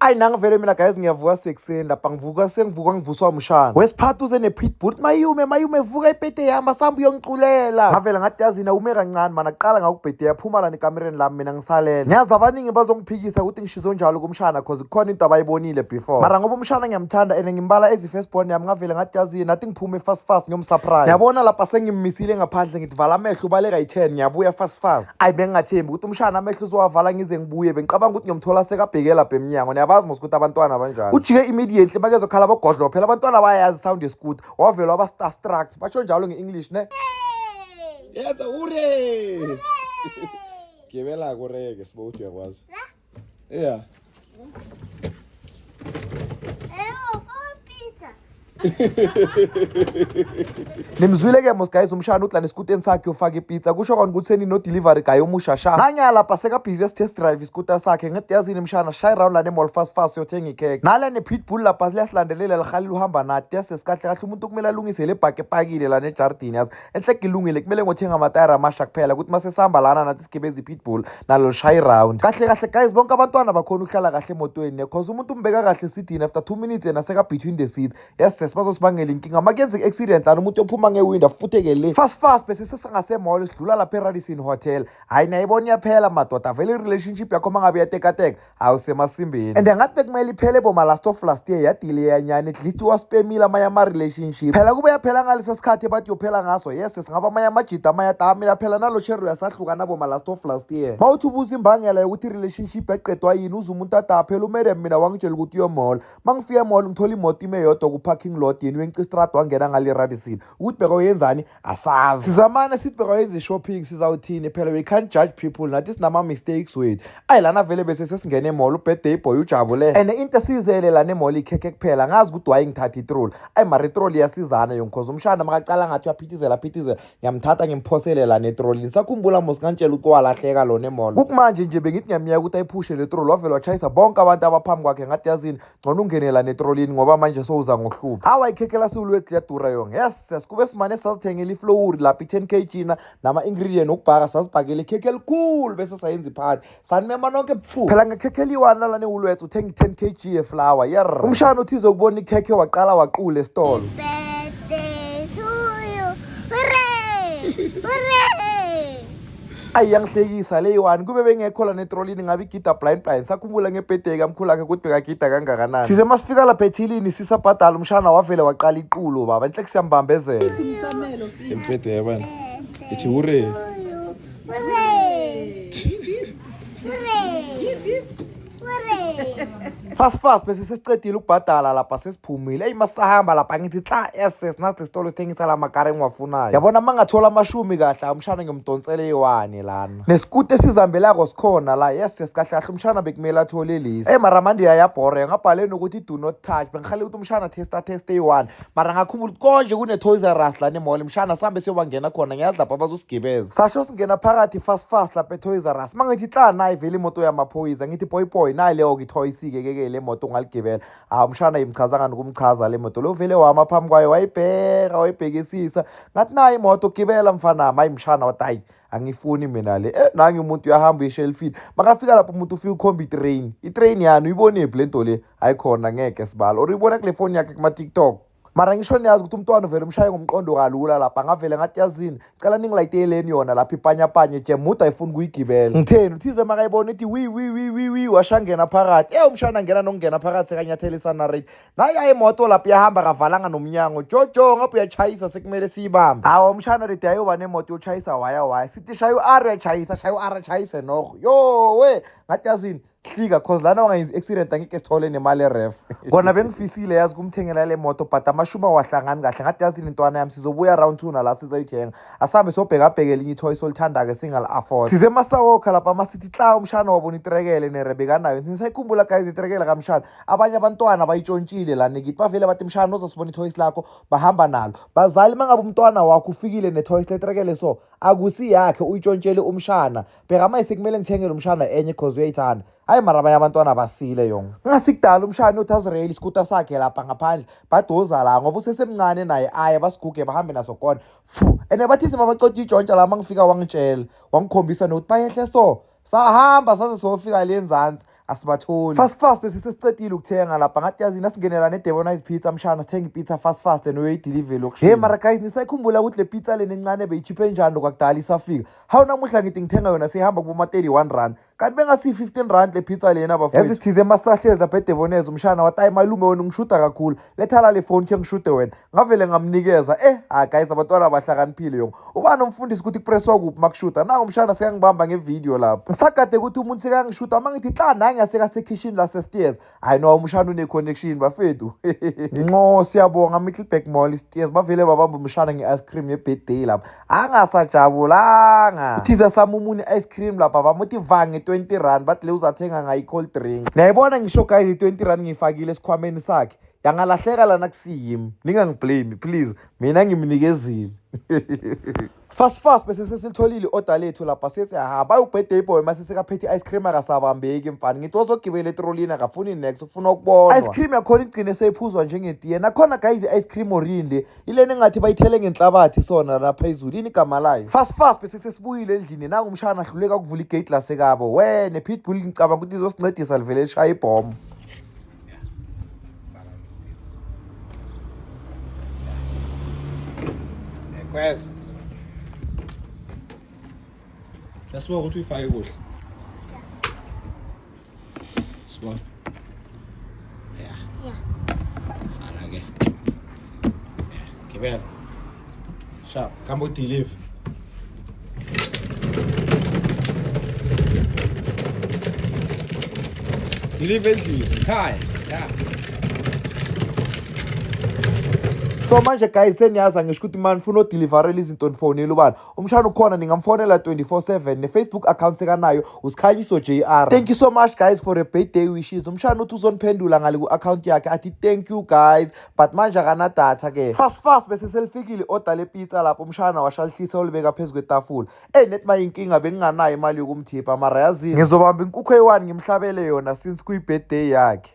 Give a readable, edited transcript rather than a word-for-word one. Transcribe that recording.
Ayi, nangivele mina guys, ngiyavuka sekuseni lapha, ngivuka sengivuka ngivuswa umshana wesiphatha, uze ne-pitbull. Mayume, mayume, vuka, ipete yami, asambe uyongiculela. Ngavela ngathi, yazini, awume kancane mana, kuqala ngakubhede yaphuma lana ekamereni lami, mina ngisalele. Ngiyazi abaningi bazongiphikisa ukuthi ngishizo njalo kumshana, 'cause kukhona into abayibonile before, mara ngoba umshana ngiyamthanda and ngimbala as i-first born yami, ngavele ngathi, yazini, nathi ngiphume fast fast ngiyomsurprise. Yabona lapha sengimmisile ngaphandle, ngithi vala amehlo, ubaleka yi-10, ngiyabuya fast fast. Ayi, bengingathembi ukuthi umshana amehlo uzowavala ngize ngibuye. Bengicabanga ukuthi ngiyomthola sekabheke lapha emnyango. Niyabazi mos ukuthi abantwana banjani, ujike immediately makezokhala bogodlo. Phela abantwana bayayazi sound yeskuta. Wavele waba starstruck, basho njalo nge-English ne. Yenza ure. Gibela kureke sibo uthi uyakwazi. Yeah. Ewo, pizza. Nimzwile-ke mos guys, umshana uthi lana esikuteni sakhe ufaka ipizza, kusho kona ukuthi senino-delivery guy omusha sha. Nanya lapha sekabhizi uyasi-test drive isikuta sakhe. Ngithi, yazini mshana, shaye round lana e-mall fast fast, uyothenga ikhekhe. Nala ne-pitbull lapha liyasilandelela, lihalile uhamba nathi. Yasesikahle kahle, umuntu kumele alungise le bhaki epakile lana ejardini. Yazi enhle ilungile, kumele ngothenga amatayara amasha kuphela, ukuthi masesihamba lana nathi sigibeza i-pitbull nalo lishaye round kahle kahle. Guys, bonke abantwana bakhona ukuhlala kahle emotweni ne, 'cause umuntu umbeka kahle esitini, after 2 minutes yena seka-between the seats. Yes sis, bazosibangela inkinga uma kuyenzeka i-accident lana, umuntu uyophuma ngewindow afutheke le. Fast fast bese sesingase-mall, sidlula lapha e-Radisson Hotel. Hhayi, niyayibona iyaphela madoda vele i-relationship yakho uma ngabe iyatekateka, awusemasimbeni. And angathi bekumele iphele boma last of last year, yadileyanyana, at least waspemile amanye ama-relationship. Phela kube yaphela ngaleso sikhathi bathi yophela ngaso, yes, singaba amanye amajida amanye atamila phela nalo cherry uyasahlukana boma last of last year. Ma uthi ubuza imbangela yokuthi i-relationship yaqedwa yini, uze umuntu athi, "Phela umadam mina wangitshela ukuthi uyo-mall, ma ngifika e-mall ngithola imoto ime yodwa ku-parking lot, yena uyenca istrad wangena ngale Radisson." Ukuthi bekoyenzani asazi, sizamane sithi bekoyenza i-shopping, sizawuthini phela? We can't judge people, nathi sinama-mistakes wethu. Ayi, lana vele bese sesingene e-mall, ubirthday boy ujabule, and into esiyizele lana e-mall ikhekhe kuphela. Ngazi ukuthi waye ngithatha itroli. Ayi, mara itroli iyasizana yona, 'cause umshana makacala ngathi uyaphithizela phithizela, ngiyamthatha ngimphosele lana etrolini. Sakhumbula mos ngantshela ukuthi walahleka lona e-mall. Kukumanje nje bengithi ngiyamyeka ukuthi ayiphushe le troli, wavele wachayisa bonke abantu abaphambi kwakhe. Ngathi, yazini, ngcono ungene lana etrolini ngoba manje sowuza ngohlupha. Hawa, ikhekhe lasiwulwethi liyadura yonke. Yes, kube simane sazithengela iflowuri lapha i-10 kg na nama-ingredient okubhaka, sazibhakela ikhekhe elikhulu, bese sayenza iphathi, sanimema nonke. Pfu, phela ngekhekhe eliyi-one lala ne-Woolworths uthenga i-10 kg yeflour yer. Umshana uthi izokubona ikhekhe, waqala waqula esitolo. Birthday to you. Hooray! Hooray! Ayi, yangihlekisa le yi-one. Kube bengekho la netrolini ngabe igida blind blind. Sakhumbula ngebhedeki kamkhulu akhe ukuthi bekagida kangakanani. Size masifika lapha ethilini sisabhadala, umshana wavele waqala iqulo. Baba enhle, siyambambezela. Impede yabani? Ithi hooray. To you. Hooray! Hooray! Hooray! Fast fast bese sesicedile ukubhadala lapha, sesiphumile. Eyi, masisahamba lapha ngithi xa ss nasi sitolo sithengisa la makari engiwafunayo. Yabona uma ngathola amashumi kahle, umshana ngimdonsele eyi-one lana, nesikuti esizihambelako sikhona la. Yes, kahle kahle umshana bekumele athole lesi. Eyi, mara manje yayabhora, ngabhale nokuthi "Do not touch". Bengihale ukuthi umshana testa test eyi-one, mara ngakhumbula ukuthi konje kune-Toys R Us lana e-mall. Mshana, sihambe siyobangena khona, ngiyazi lapha bazosigibeza. Sasho singena phakathi fast fast lapha e-Toys R Us, ma ngithi tla, nayi vele imoto yamaphoyisa. Ngithi, "Boy boy, nayi leyo-ke itoyisi-ke ke le moto ungaligibela." Hawu, umshana imchaza nokumchaza le moto lo, vele wama phambi kwayo, wayibheka, wayibhekisisa. Ngathi, "Nayi imoto, gibela mfanami." Hayi, mshana wathi, "Hayi, angifuni mina le." Nangi umuntu uyahamba uyeshelfini, makafika lapho umuntu ufika ukhomba itrain. Itrain yani uyibonephi le nto le? Hayi khona ngeke sibalo or uyibona kule foni yakhe kuma-TikTok. Mara ngisho niyazi ukuthi umntwana uvele umshaye ngomqondo kalula lapha. Ngavele ngathi, "Yazini, cela ningilayiteleni yona lapha ipanyapanya jemuda, ayifuni ukuyigibela." Ngitheni, uthize makayibona ithi wi wi wi wi wi, washangena phakathi. Umshana ngena nokungena phakathi sekanyathelisa narate naye imoto lapha iyahamba, kavalanga nomnyango jojo, ngapha uyachayisa, sekumele siyibambe. Hawa, umshana ready ayoba nemoto yochayisa, waya waya, sithi shaya u-R, uyachayisa, shaya u-R, achayise noho. Yo we, ngathi, yazini, hlika, 'cause lana wangayenza i-accident angeke sithole nemali eref. Kona bengifisile yazi kumthengela le moto, but amashumi awahlangani kahle. Ngathi, yazini intwana yami, sizobuya round two nala sizoyithenga, asihambe sobhekabheke elinye ithoyi solithandake singali-afford. Size masawokha lapha, masithi tla, umshana wabona itrekele nerebekanayo. Nisayikhumbula guys itrekele kamshana? Abanye abantwana bayitshontshile lana kithi, bavele bathi, "Mshana, uzosibona ithoyisi lakho," bahamba nalo. Bazali, uma ngabe umntwana wakho ufikile nethoyisi letrekele, so akusiyakhe, uyitshontshele umshana. Bheka manje sekumele ngithengele umshana enye 'cause uyayithanda. Hayi, mara abanye abantwana basile yonke. Kungasikudala umshana uthi azireyile isikuta sakhe lapha ngaphandle, badoza la ngoba usesemncane naye, aye basiguge bahambe naso kona. Fu, and bathi sebabacota itshontshwa la, mangifika wangitshela, wangikhombisa nokuthi bayehle, so sahamba saze sofika le nzansi. Asibatholi. Fast fast bese sesicedile ukuthenga lapha, ngathi yazi nasingenela ne-Debonairs Pizza, mshana, sithenga ipizza fast fast and uyoyideliver lokishini. Hey mara guys, nisayikhumbula ukuthi le pizza lena encane beyichiphe njani lokwakudala isafika? Hawu, namuhla ngithi ngithenga yona seyihamba kuboma-R31, kanti bengasiyi-R15 le pizza lena, bafowethu. Yazi sithize masahlezi lapha eDebonairs, umshana wathi, "Ayi malume, wena ungishuda kakhulu, lethala le phone khe ngishude wena." Ngavele ngamnikeza. Ha guys, abantwana bahlakaniphile yonke. Ubani umfundisi ukuthi kupreswa kuphi makushuda? Nangu umshana sekangibamba ngevidiyo lapho, ngisagade ukuthi umuntu sekangishuda, uma ngithi xa nange asekasekhishini lase-Steers. Hayi no, umshana une-connection, bafethu. Nco, siyabonga Middleburg Mall, Steers. Bavele babamba umshana nge-ice cream ye-birthday lapha, angasajabulanga. Uthiza samumuni ice cream lapha, bamuthi vange R20, bathi le uzathenga ngayo i-cold drink. Niyayibona ngisho guys, i-R20 ngiyifakile esikhwameni sakhe, yangalahleka lana kusiyimi. Ningangiblame please, mina ngimnikezile. Fast fast bese sesilitholile i-order lethu lapha, sesiyahamba. Ayi, ubirthday boy mase sekaphethe i-ice cream akasabambeki, mfana. Ngithi wazogibela etrolini, akafuni next, ufuna ukubonwa. Ice cream yakhona igcine seyiphuzwa njengetiye nakhona guys. I-ice cream orini le, ilena engathi bayithele ngenhlabathi sona lapha phezulu, yini igama layo? Fast fast bese sesibuyile endlini. Nangu umshana ahluleka ukuvula igate lasekabo. We ne-pitbull, ngicabanga ukuthi izosincedisa, livele lishaya ibhomu. Kweza. Yasibuka ukuthi uyifake kuhle. Sibona. Yeah. Yeah. Hala ke. Gibela. Sharp, come deliver. Deliver endlini, ekhaya. Yeah. So manje guys, seniyazi ngisho ukuthi mani funa odeliverela izinto nifonela ubani? Umshana ukhona, ningamfonela 24/7, ne-Facebook account sekanayo, uSikhanyiso JR. Thank you so much guys for the birthday wishes. Umshana uthi uzoniphendula ngale ku-account yakhe, athi thank you guys, but manje akanadatha ke. Fast fast bese selifikile i-order lepizza lapho, umshana washalihlisa, olibeka phezu kwetafula. Eyi net, mayinkinga benginganayo imali yokumthipha, mara yazini, ngizobamba inkukhu eyi-one ngimhlabele yona since kuyi-birthday yakhe.